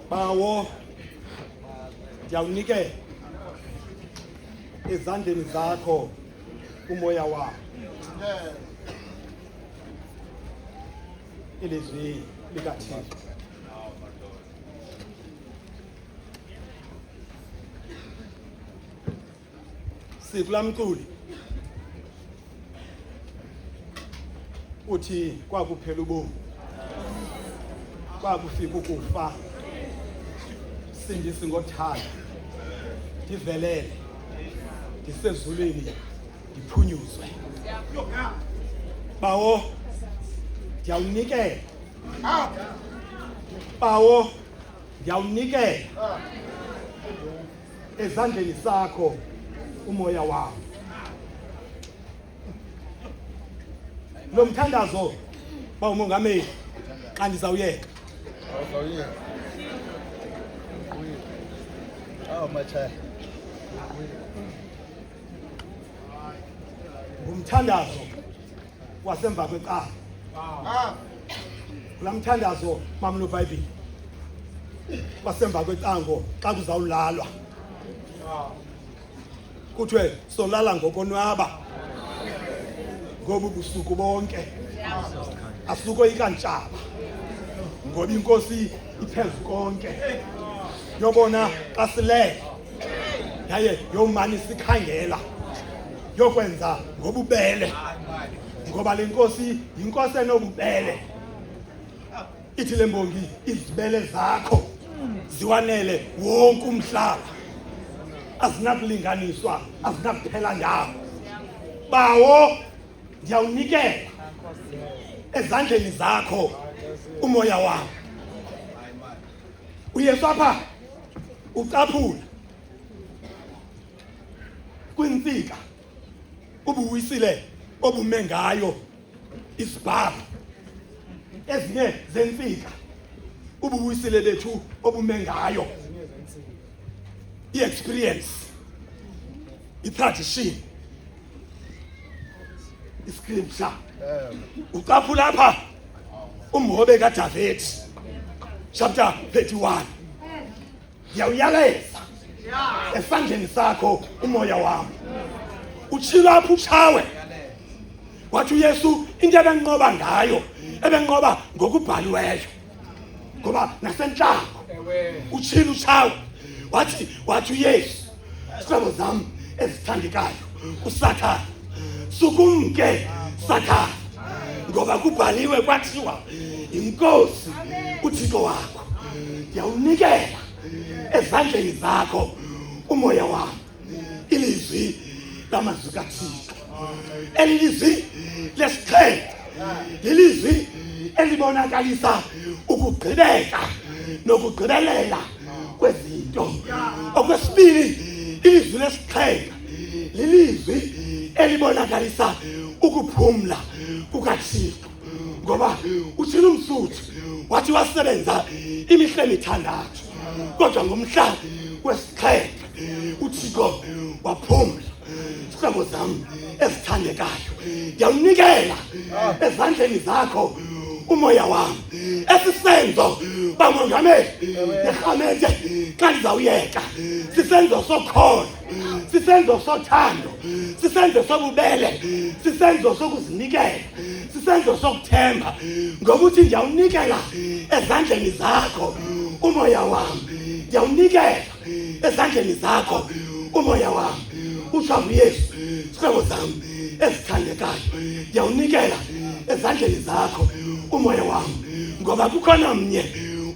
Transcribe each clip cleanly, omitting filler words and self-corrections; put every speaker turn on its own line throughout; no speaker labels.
Bawo, ndiyawunikela ezandleni zakho umoya wam. Ilizwi likaThixo. Sikulaa mculi uthi kwakuphela ubomi, kwakufika ukufa, sindisi ngothando, ndivelele ndisezulwini, ndiphunyuzwe. Bawo, ndiyawunikela. Bawo, ndiyawunikela ezandleni sakho umoya wam. Lo mthandazo bawumongameli xa ndizawuyeka. Ngumthandazo wasemva kwecala. Kulaa mthandazo mamnobhayibhile wasemva kwecango xa kuzawulalwa kuthiwe solala ngokonwaba ngobu busuku bonke, asukoyika ntshaba ngoba inkosi iphezu konke, yobona xa silele yaye yomane sikhangela, yokwenza ngobubele ngoba le nkosi yinkosi enobubele. Ithi le mbongi, izibele zakho ziwanele wonke umhlaba, azinakulinganiswa, azinakuphela ndawo. Bawo, ndiyawunikela ezandleni zakho umoya wam. UYesu apha ucaphula kwintsika ubuwisile obume ngayo isibhalo, ezinye zentsika ubuwisile bethu obume ngayo i-experience, i-tradition, iscripture. Ucaphula apha umhobe kaDavid chapter 31, ndiyawuyaleza esandleni sakho umoya wam. Utshilo apha utshawe, wathi uYesu into ebenqoba ngayo, ebenqoba ngokubhaliweyo, ngoba nasentlango utshilo utshawe, wathi uYesu, zihlobo zam ezithandekayo, kuSathana, sukumke Sathana, ngoba kubhaliwe kwathiwa inkosi uThixo wakho, ndiyawunikela ezandleni zakho umoya wam. Ilizwi lamazwi kaThixo, elilizwi lesixhenxe, lilizwi elibonakalisa ukugqibeka nokugqibelela kwezinto. Okwesibili, ilizwi lesixhenxe lilizwi elibonakalisa ukuphumla kukaThixo, ngoba utshilo umsuthu wathi wasebenza imihla emithandathu, kodwa ngomhla wesixhenxe uThixo waphumla. Zihlobo zam ezithandekayo, ndiyawunikela ezandleni zakho umoya wam. Esi senzo bamongameli nerhamente xa ndizawuyeka, sisenzo sokholo, sisenzo sothando, sisenzo sobubele, sisenzo sokuzinikela, sisenzo sokuthemba, ngokuthi ndiyawunikela ezandleni zakho umoya wam, ndiyawunikela ezandleni zakho umoya wam. Utsho uYesu, zihlobo zam ezithandekayo, ndiyawunikela ezandleni zakho umoya wam, ngoba kukhona mnye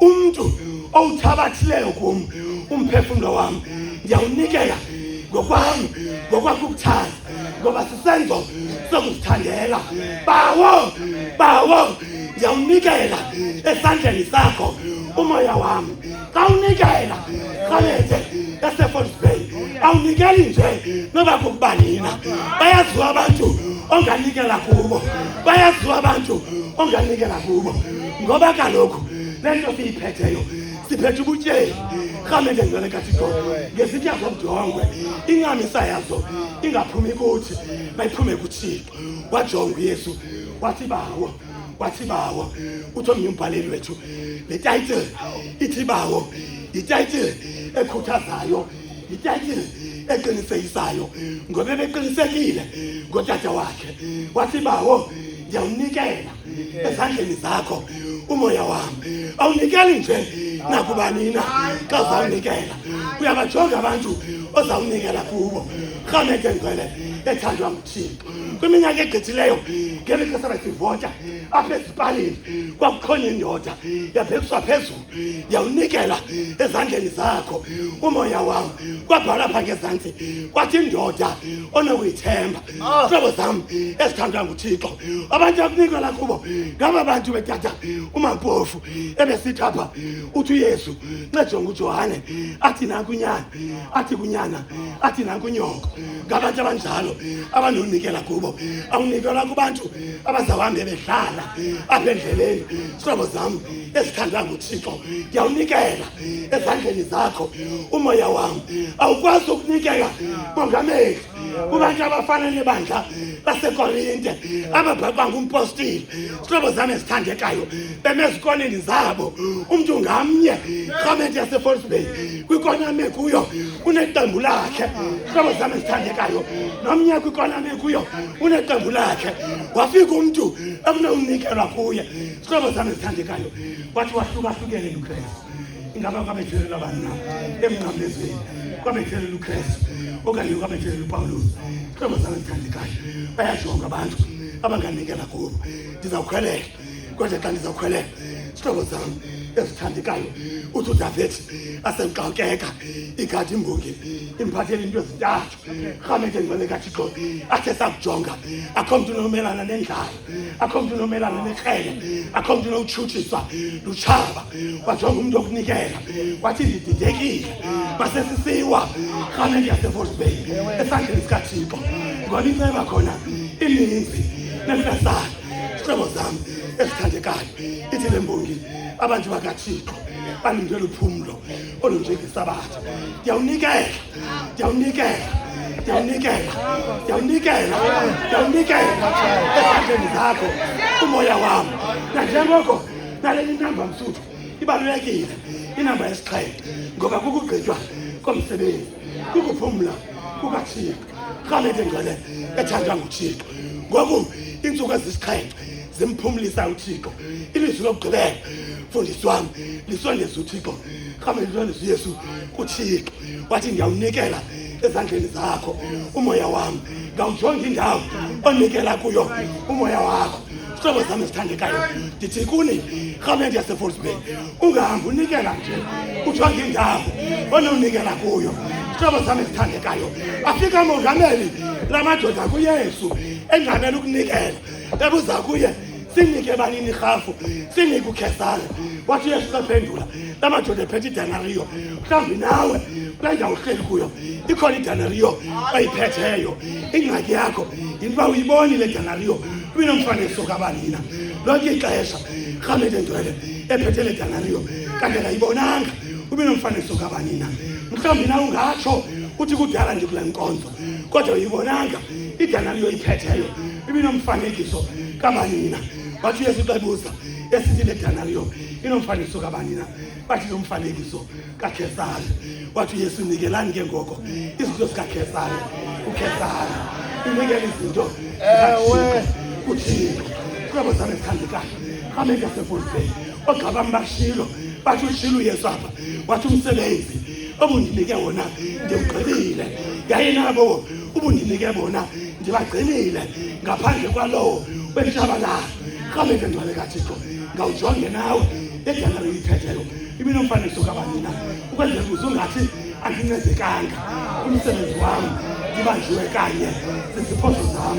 umntu owuthabathileyo kum umphefumlo wam. Ndiyawunikela ngokwam, ngokwakho ukuthanda, ngoba sisenzo sokuzithandela. Bawo, bawo, ndiyawunikela esandleni sakho umoya wam. Xa unikela rhalethe eseFalls Bay, awunikeli nje noba kukubanina. Bayaziwa abantu onganikela kubo, bayaziwa abantu onganikela kubo, ngoba kaloku le nto siyiphetheyo, siphethe ubutyebi rhamente ngcwele kaThixo ngezitya zobudongwe, incamisa yazo ingaphumi kuthi, mayiphume kuThixo. Wajonga uYesu wathi, bawo, Wathi bawo, uthi omnye umbhaleli wethu, le title ithi bawo yititle ekhuthazayo, yititle eqinisekisayo, ngoba ebeqinisekile ngotata wakhe. Wathi bawo, ndiyawunikela ezandleni zakho umoya wam. Awunikeli nje nakubani na xa uzawunikela, uyabajonga abantu ozawunikela kubo. Rhamente ngcwele ethandwa nguThixo, kwiminyaka egqithileyo ngeli xesha besivota apha ezipalini, kwakukhona indoda yabhekiswa phezulu, yawunikela ezandleni zakho umoya wam. Kwabhala pha ngezantsi kwathi indoda onokuyithemba. Hlobo zam ezithandwa nguThixo, abantu akunikela kubo ngaba bantu betata uMampofu ebesithi apha, uthi uYesu ncejonga uJohane, athi nanku unyana, athi kunyana, athi nanku unyoko. Ngabantu abanjalo abanonikela kubo. Awunikelwa kubantu abazawuhambe bedlala apha endleleni. Hlobo zam ezithandwa nguThixo, ndiyawunikela ezandleni zakho umoya wam. Awukwazi ukunikela, mongameli, kubantu abafana nebandla laseKorinte ababhaqwa ngumpostile. Zihlobo zam ezithandekayo, beme ezikoneni zabo umntu ngamnye, rhamente yaseFalls Bay, kwikona ame kuyo uneqembu lakhe. Zihlobo zam ezithandekayo, nomnye kwikona ame kuyo uneqembu lakhe. Wafika umntu ekunowunikelwa kuye. Zihlobo zam ezithandekayo, wathi wahlukahlukene noKrestu. Ingaba kwabethelela bani na emnqamlezweni? Kwabethelela uKrestu okanye kwabethelela uPawulos? Hlobo zam ezithandekayo, bayajonga abantu abanganikela kubo. Ndizawukhwelela, kodwa xa ndizawukhwelela, zihlobo zam ezithandekayo, uthi uDavid asemxakeka igadi imbongi imphathele into ezintathu. Rhamente ngcwele kaThixo, athe sakujonga akho mntu unomelana nendlala, akho mntu unomelana nekrele, akho mntu unokutshutshiswa lutshaba. Wajonga umntu okunikela, wathi ndididekile. Masesisiwa, rhamente yaseFalls Bay, esandleni sikaThixo, ngoba inceba khona ininzi nemfesana. Zihlobo zam ezithandekayo, ithi le mbongi, abantu bakaThixo balindwe luphumlo olunjengesabatha. Ndiyawunikela, ndiyawunikela, ndiyawunikela, ndiyawunikela, ndiyawunikela ezandleni zakho umoya wam. Nanjengoko naleli namba msuthu ibalulekile, inamba yesixhenxe, ngoba kukugqitywa komsebenzi, kukuphumla kukaThixo. Rhamente ngcwele ethandwa nguThixo, ngoku iintsuku ezisixhenxe zimphumlisa uThixo. Ilizwi lokugqibela, mfundisi wam, lisondeza uThixo, rhamente, lisondeza uYesu kuThixo. Wathi ndiyawunikela ezandleni zakho umoya wam. Ngawujonga indawo onikela kuyo umoya wakho. Zihlobo zam ezithandekayo, ndithi kuni, rhamente yaseFalls Bay, ungahambi unikela nje, ujonge indawo onowunikela kuyo. Zihlobo zam ezithandekayo, afika mongameli la madoda kuYesu engxamela ukunikela, ebuza kuye, sinike banini irhafu? Sinike uKhesare. Wathi uYesu xephendula la madoda ephethe idenariyo, mhlawumbi nawe kule ndawo uhleli kuyo ikhona idenariyo oyiphetheyo. Ingxaki yakho yinto uba uyiboni le denariyo ibinomfanekiso kabanina lonke ixesha. Rhamente ngcwele ephethe le denariyo kanti akayibonanga ubinomfanekiso kabanina. Mhlawumbi na ungatsho uthi kudala ndikule nkonzo, kodwa uyibonanga idenariyo iphetheyo ibinomfanekiso kabanina. Wathi uYesu xa ebuza esithi le denariyo inomfanekiso kabanina, bathi inomfanekiso kaKhesare. Wathi uYesu, nikelani ke ngoko izinto zikaKhesare kuKhesare, inikele izinto zikaThixo kuThixo. Hlobo zam ezithandekayo, rhamente yaseFalls Bay, oogxa bam bashilo, bathi utshilo uYesu apha, wathi umsebenzi obundinike wona ndiwugqibile, yaye nabo ubundinike bona ndibagcinile, ngaphandle kwalowo wentshabalalo. Rhamente ngcwele kaThixo, ngawujonge nawe idenari uyiphetheyo ibinomfanekiso kabanina, ukwenzela ukuze ungathi andincedekanga umsebenzi wam, ndibanjiwe kanye ziziphoso zam.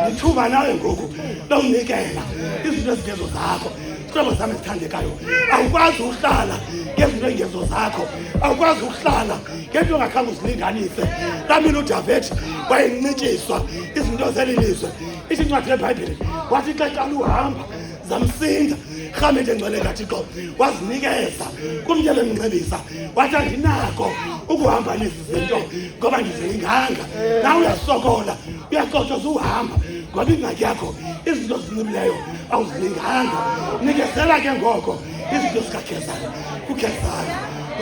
Lithuba nawe ngoku lowunikela izinto ezingezo zakho. Zihlobo zam ezithandekayo, awukwazi uhlala ngezinto engezo zakho, awukwazi ukuhlala ngento ongakhange uzilinganise. Lamini uDavid wayencitshiswa izinto zeli lizwe, ithi incwadi yeBhayibhile, wathi xa qala uhamba zamsinda. Rhamente ngcwele kaThixo, wazinikeza kumntu ebemnxibisa, wathi andinako ukuhamba nezi zinto ngoba ndizilinganga. Nawe uyasokola, uyacothoza uhamba ngoba ingxaki yakho Izinto ozinxibileyo awuzilinganga. Nikezela ke ngoko izinto zikaKhezari kuKhezari,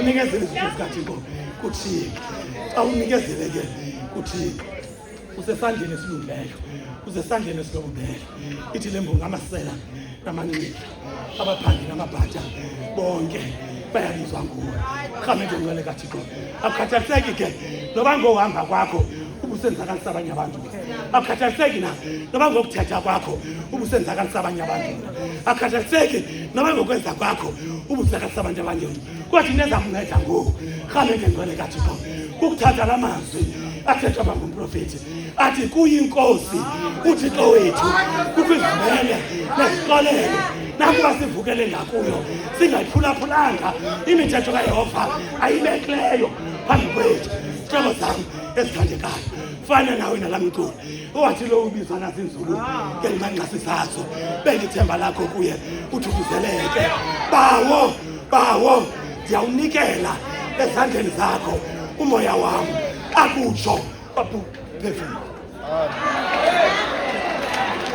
unikezele izinto zikaThixo kuThixo. Xa unikezele ke kuThixo, usesandleni esilungileyo, usesandleni esinobubele. Ithi le mbongi, amasela namanxila, abaphangi namabhaja, bonke bayabizwa nguwe. Rhamente ngcwele kaThixo, akukhathaliseki ke noba ngohamba kwakho ubusenzakalisa abanye abantu, akukhathaliseki na noba ngokuthetha kwakho ubusenzakalisa abanye abantu, akukhathaliseki noba ngokwenza kwakho ubusenzakalisa abantu abanye, kodwa into eza kunceda ngoku, rhamente ngcwele kaThixo, kukuthatha la mazwi athethwa bangumprofethi athi kuyinkosi uThixo wethu kukho izibele nezixolelo, nakuba sivukele ngakuyo, singayiphulaphulanga imithetho kaYehova ayibekileyo phambi kwethu. Hlobo zam ezithandekayo, fana nawe nalaa mculo owathi lo ubizwa nazinzulu ngenxanxasi zazo, beka ithemba lakho kuye, uthuthuzeleke. Bawo, Bawo, ndiyawunikela ezandleni zakho umoya wam. Akutsho baphefumla.